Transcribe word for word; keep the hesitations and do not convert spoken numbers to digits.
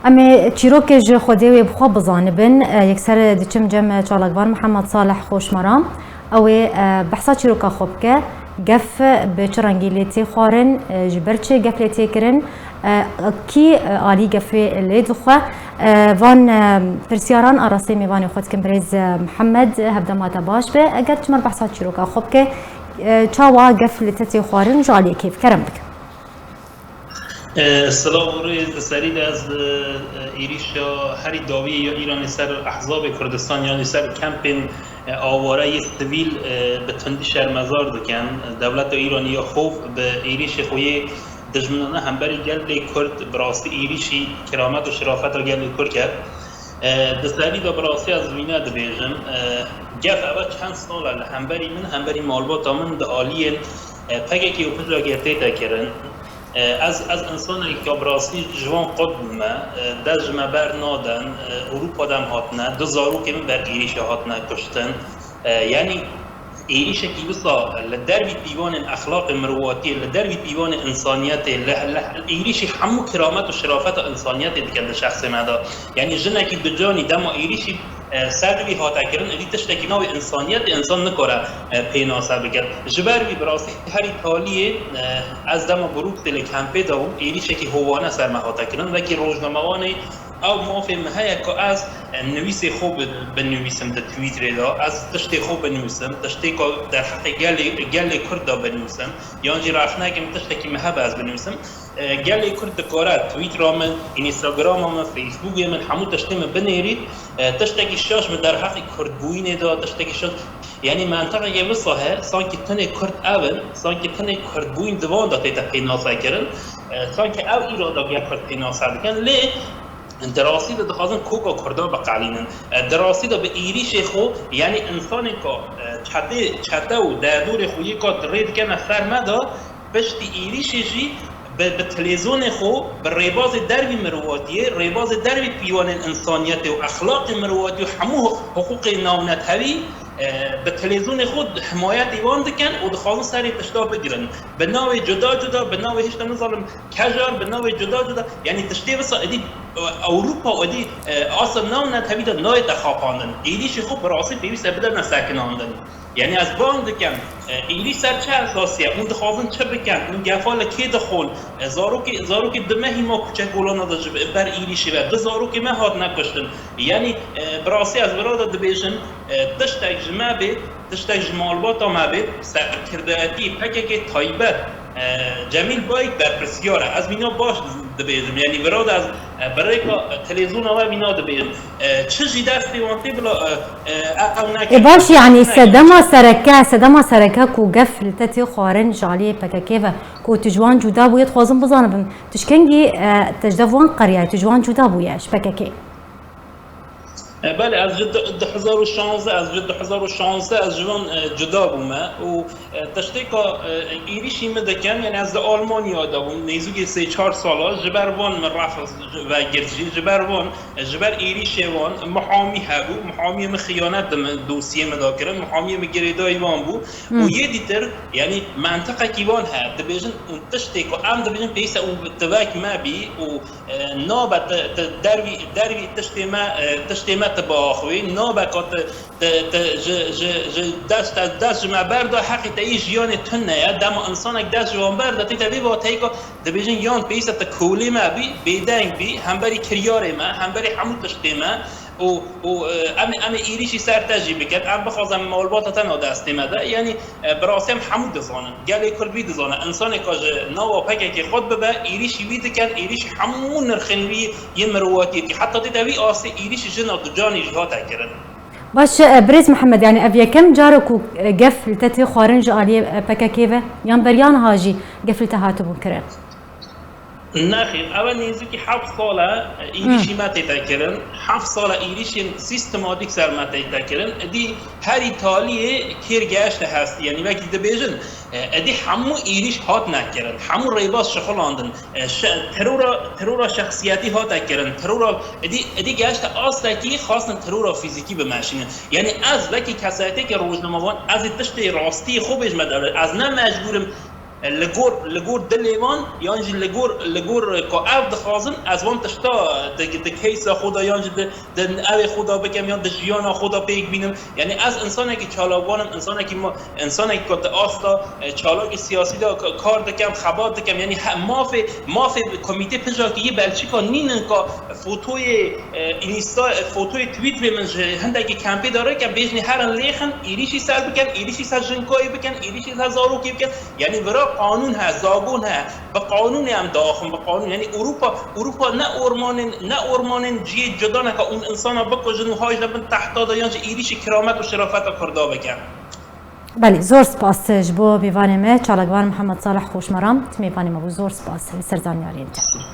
Em ê çîrokê ji Xwedê wê bi xwe bizanibin. E, yekser diçim cem çalakvan Mihemed Salih Xoşmara. Ew ê, e, behsa çîroka xwe bike. Gef bi çi rengî lê tê xwarin, e, ji ber çi gef lê tê kirin, e, kî, e, alî gefê lê dixwe? E, van, e, pirsyaran a rastî mêvanê xwe dikim birêz, e, Mihemed, hevdema te baş be. Eger tu me re behsa çîroka xwe bike, e, çawa gef li te tê xwarin ji aliyê kê? Kerem bike. E, silav û rêz, di serî de ez, e, êrîşa herî dawî ya Îranê ser ehzabê Kurdistan, yanî ser kempên, e, aware yê sivîl, e, bi tundî şermezar dikin. Dewleta Îranî ya xov bi êrîşê xwe yê dijminane hemberî gelê Kurd, bi rastî êrîşî kiramet û şirafeta gelê Kurd kir. E, di serî de bi rastî ez wîne dibêjim. E, gef eve çend sal e li hemberî min, hemberî malbata min di aliyên, e, P K K û P J K tête kirin. E, ez, ez însanekî bi rastî ji wan qut bûme. E, dest ji me ber nadin. E, Ewropa de em hatine. Du zarokê min ber êrîşê hatine kuştin. E, yanî êrîşekî wisa li dervî pîvanên exlaqê mirwatiyê, li dervî pîvanê însaniyetê, li, li êrîşî hemû kiramet û şirafeta însaniyetê dikin di şexsê me de. Yanî jinekî ducanî dema êrîşî, e, ser wî hate kirin, êdî tiştekî navê însaniyetê însan nikare, e, pênase bike. Ji ber wî bi rastî herî taliyê, e, ez dema Brukselê kempê de bûm, êrîşekî hovane ser me hate kirin. Wekî rojnamewanê ew mafê min heye ku ez, e, nivîsê xwe bi-, binivîsim di Twitterê de, ez tiştê xwe binivîsim, tiştê ku derheqê gelê, gelê Kurd de binivîsim, yan jî rexnekê min tiştekî min hebe ez binivîsim. E, gelê Kurd dikare Twittera min, Instagrama min, Facebookê min, hemû tiştê min binêrît. E, tiştekî şaş min derheqê Kurdbûyînê de, tiştekî şaş, yanî mentiqekê wisa heye, sankî tenê Kurd ev in, sankî tenê Kurdbûyîn di van de tête pênase kirin. E, sankî ew îro de gel Kurd pênase dikin. Lê di rastî de dixwazin koka Kurdan biqelînin. E, di rastî de bi êrîşê xwe, yanî însanên ku, e, çetê, çete û derdorê xwe yê ku rê dikene ser me de, piştî êrîşê jî bi, bi tilêzonê xwe, bi rêbazê dervî mirovatiyê, rêbazê dervî pîvanên însaniyetê û exlaqê mirovatî û hemû hiqûqê navnetewî, e, bi tilêzonê xwe himayetê wan dikin û dixwazin serê tişta bigirin. Bi navê cuda cuda, bi navê hişta nizanim kejar, bi navê cuda cuda, yanî tiştê wisa êdî, e, Ewropa êdî, e, asta navnetewî de nayête xapandin. Êrîşê xwe bi rastî pêwîst e bidene sekinandin. Yanî ez bang dikim, e, êrîş ser çi esasî ye? Hûn dixwazin çi bikin? Hûn gefa li kê dixwin? E, zarokê, zarokê du mehî ma kuçekolana de ji ber êrîşê ve du zarokê me hatine kuştin. Yanî, e, bi rastî ez vira de dibêjim, e, tiştek ji me bê, tiştek ji malbata me bê, serkirdayetî P K K taybet, e, Cemîl Bayik berpirsiyar e. Ez mîna baş dibêjim. Yanî vira de ez, e, bi rêka, e, televîzyona we mîna dibêjim. E, çi jî destê wan tê bila, e, e, ew neke. Ê baş, yanî sedema sereke, sedema sereke ku gef li te tê xwarin ji aliyê P K K ve, ku tu ji wan cuda bûye, dixwazim bizanibim, tu ji kengî, e, te ji dev wan qeriyaye, tu ji wan cuda bûye ji P K K? E, belê, ez ji du, du hezar û şanzdeh, ez ji du hezar û şanzdeh ez ji wan, e, cuda bûme û, e, tiştê ku, e, êrîşî min dikin, yanî ez li Almanya de bûm, nêzîkî sê çar sala, ji ber van min ref vegirt jî, ji ber van, e, ji ber êrîşê wan, muhamî hebû, muhamiyê min xiyanet di min, dosyê min de kirin, muhamiyê min girêdayî wan bû û Hmm. yê dîtir, yanî mentiqekî wan heye, dibêjin û tiştê ku em dibêjin pêwîst e û bi tivek me bî û E, nabe tu, tu dervî, dervî tiştê me, e, tiştê me tu biaxivî, nabe ka tu, tu, tu ji, ji, ji dest, te dest ji me berda, heqî te yê jiyanê tune ye. Dema însanek dest ji wan berda, tê te vê vateyê ku dibêjin yan pêwîst e tu kolê me bî, bêdeng bî, hemberî kiryarê me, hemberî hemû tiştê me û, û, e, em, em ê êrîşî ser te jî bikin, em bixwazin malbata te na destê me de. Yanî, E, bi rastî em hemû dizanin. Gelê Kurd vî dizane. Însaneka ji nava P K K qut bibe, êrîşî wî dikin, êrîşî hemû nirxên wî yê mirovatiyetî. Heta tê de vî astê êrîşî jina ducanî jî hate kirin. Baş e, birêz Mihemed, yanî ev yekem car e ku, e, gef li te tê xwarin ji aliyê, e, P K K ve? Yan beriya niha jî gef li te hatibû kirin? Nexêr, ew e nêzîkî heft sal e, e, Hmm. êrîşî me tête kirin. Heft sal e êrîşên sîstematîk ser me tête kirin. Êdî herî taliyê kêr gehişte hestî. Yanî wekî dibêjin, e, êdî hemû êrîş hatine kirin. Hemû rêbaz şixulandin. E, şe-, terora, terora şexsiyetî hate kirin. Terora, êdî, êdî gehişte astekî xwestin terora fîzîkî bimeşînin. Yanî ez wekî kesayeteke rojnamevan, ez ê tiştê rastiyê xwe bêjime dewlet. Ez ne mecbûr im, Li gor, li gor dilê wan, yan jî li gor, li gor ku ev dixwazin, ez wan tişta di, di case-a xwe de, yan jî di, di evê xwe de bikim, yan di jiyana xwe de pêk bînim. Yanî ez insanekî çalakvan im, insanekî ma-, insanekî ku di asta, e, çalakî siyasî de ka-, kar dikim, xebat dikim. Yanî he, mafê, mafê komîtê pijak yê Belçîka nînin ka fotoyê, e, Insta, e, fotoyê tweet bê min ji hindekî kempê de rêke bêjinê herin lêxin, êrîşî ser bikin, êrîşî ser jinkayê bikin, êrîşî ser zarokê bikin. Yanî vira qanûn he, zagon he. Bi qanûnê em diaxin, bi qanûn. Yanî Ewropa, Ewropa ne ormanên, ne ormanên cihê cuda neke û insana bikujin û hay ji bin tehta de yan jî êrîşî kiramet û şirafeta Kurda bikin. Belê, zor spas ji bo mêvanê me, çalakvan Mihemed Salih Xoşmeram. Tu mêvanê me bû, zor spas li ser zanyariyên te.